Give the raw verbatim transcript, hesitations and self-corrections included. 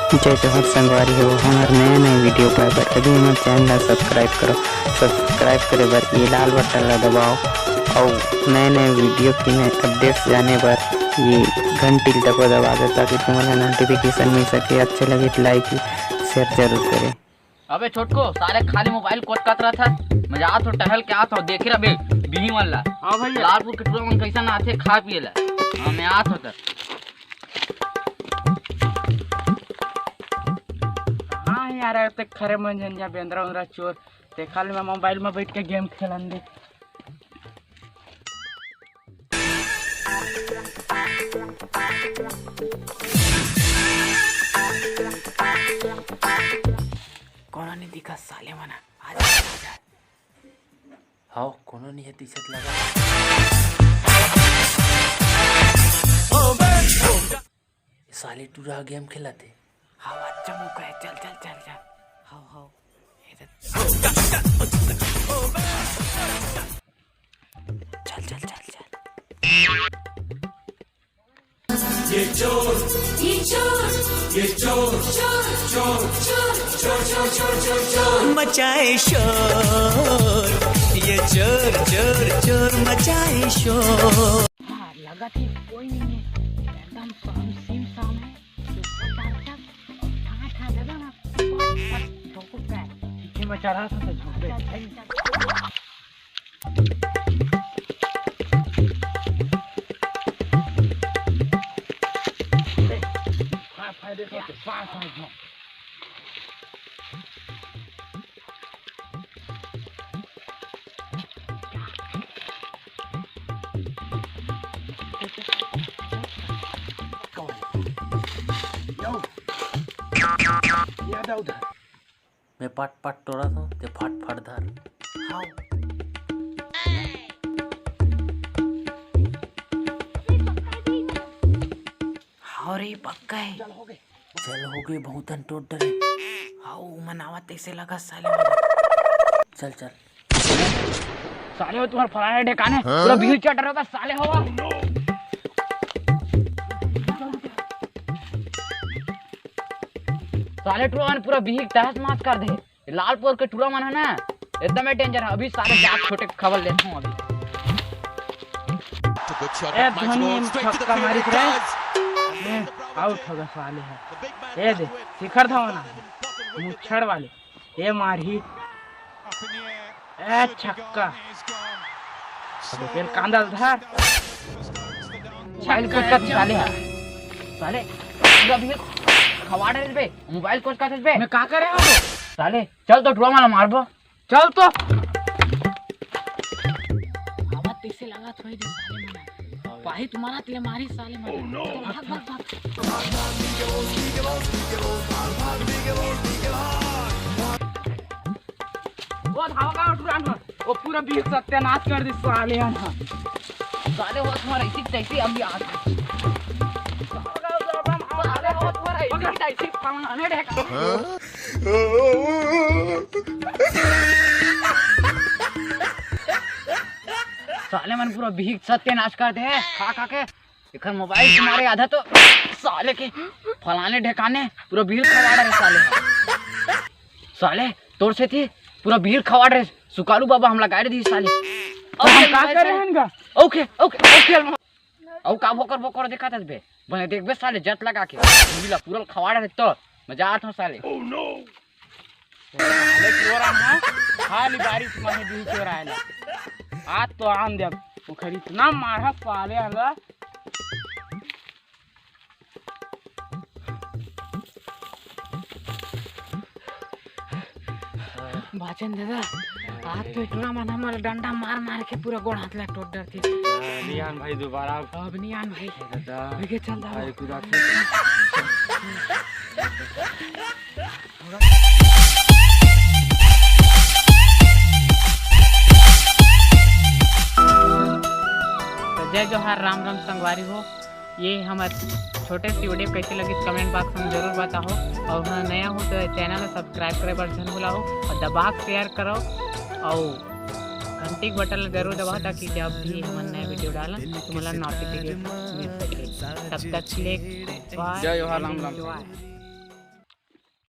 जय जोहार संगवारी हो, हमर नया नया वीडियो पाए बर अभी हमर चैनल ला सब्सक्राइब करो। सब्सक्राइब करे बर ये लाल बटन ला दबाओ, अउ नए नए वीडियो के नए अपडेट्स जाने बर ये घंटी ला दबा दबा दो, ताकि तुम्हारा नोटिफिकेशन मिल सके। अच्छे लगे तो लाइक शेयर जरूर करें। अबे छोटको, साले खाली मोबाइल कोचकात रहत हस। मैं जात हो टहल के आत हो, देखे रह बे बिही मन ला। हाँ भैया। लालपुर के टूरा मन कैसन आथे खाए पिए ला। हाँ, मैं आत हो त। हाँ यार, ते खरे मन झन जा बेंदरा उंदरा चोर। देखा ले मैं मोबाइल में बैठ के गेम खेलन दे। कोनो नहीं दिखा साले मना। आजा, आजा। हाव, कोनो नहीं है तीसत लगा। साले टूरा गेम खेलत हे। हाव, अच्छा मौका है। चल, चल, चल, चल। हाव, हाव। ये तो चल, चल, चल, चल। ये चोर, ये चोर, ये चोर, चोर, चोर, चोर, चोर, चोर, चोर, चोर, चोर। मचाए शोर, ये चोर, चोर, चोर मचाए शोर। हाँ, लगा थी कोई नहीं है, एकदम शाम, सीम शाम है। ऊपर तार तक, और ठाँ, ठाँ दे दो ना, बस, बस, ठोको पैर। पीछे में चढ़ा था तो झुक गए। चल, चल, चल। मैं पट पट टोरत हूँ, ते फट फट धर। हाव। हाव रे, पक्का है। चल, हो गए। चल, हो गए, बहुतन टोट डरे। हाव, मन आवत तैसे लगा साले मन। चल, चल। साले हो, तुम्हारा फलाने ढेकाने, हाँ? पूरा भीड़ चढ़ रहा था, साले हो। साले टूरा मन पूरा भीड़ तहस महस कर दे। ये लालपुर के टूरा मन है ना, एकदम डेंजर है। अभी साले जात छोटे खबर लेता हूँ अभी। ए धोनी, छक्का मारिस रे। ए, आउट हो गया साले है। ए दे, शिखर धवन है, मुच्छड़ वाले। ए मारही। ए छक्का। अब तेल कांदा धर। मोबाइल कोचकात हे साले हा। साले, पूरा भीड़ खवाड़ रहे बे। मोबाइल कोचकात हे बे। मैं का करे हूँ? साले, चल तो टूरा मन ला मारबो। चल तो। आवाज तैसे लगा थोड़ी देर साले मन। पाही तुम्हारा तिले मारी साले मन। Oh, no। भाग, भाग, भाग। वो धावा का टूरा ना, वो पूरा बीच सत्यानाश कर दे साले हैं ना। साले वो तुम्हारा इसी तैसी अभी आ गए। साले वो तुम्हारा इसी तैसी फलाने ढेका। हाँ? साले मन पूरा भीख सत्यानाश कर दे हैं, खा खा के। एखर मोबाइल तुम्हारे आधा तो साले के फलाने ढेकाने पूरा भीड़ खवाड़ रहे साले। साले तोर से थी पूरा भीड़ खवाड़ रहे। सुकालू बाबा हमला गाड़ी दी साले। हम का करे हन गा? ओके, ओके, ओके। अउ का भोकर भोकर देखा था बे? बने देख बे साले जत लगा के। भीड़ ला पूरा खवाड़ रहे तो मजा आता हूँ साले। साले चोरा ना, खाली बारिश में ही भी चोरा है ना। आज तो आन दे, ओखर इतना मारा साले हला। बाचन दादा, आज तो इतना मन हमर डंडा मार मार के पूरा गोड़ हाथ ला टोट डरती। नहीं आन भाई दोबारा। अब नहीं आन भाई। दादा। ओके, चल दादा। भाई, कुदा के। तो जय जोहार, राम राम संगवारी हो। ये हमर छोटे सी वीडियो कैसे लगी कमेंट बॉक्स में जरूर बताओ, और हाँ नया हो तो चैनल ला सब्सक्राइब करे बर झन भुलाओ और दबा के शेयर करो और घंटी के बटन ला जरूर दबाओ, ताकि जब भी हमन नया वीडियो डालन तो तुमला नोटिफिकेशन मिल सके। तब तक के लिए बाय। जय जोहार, राम राम। एंजॉय।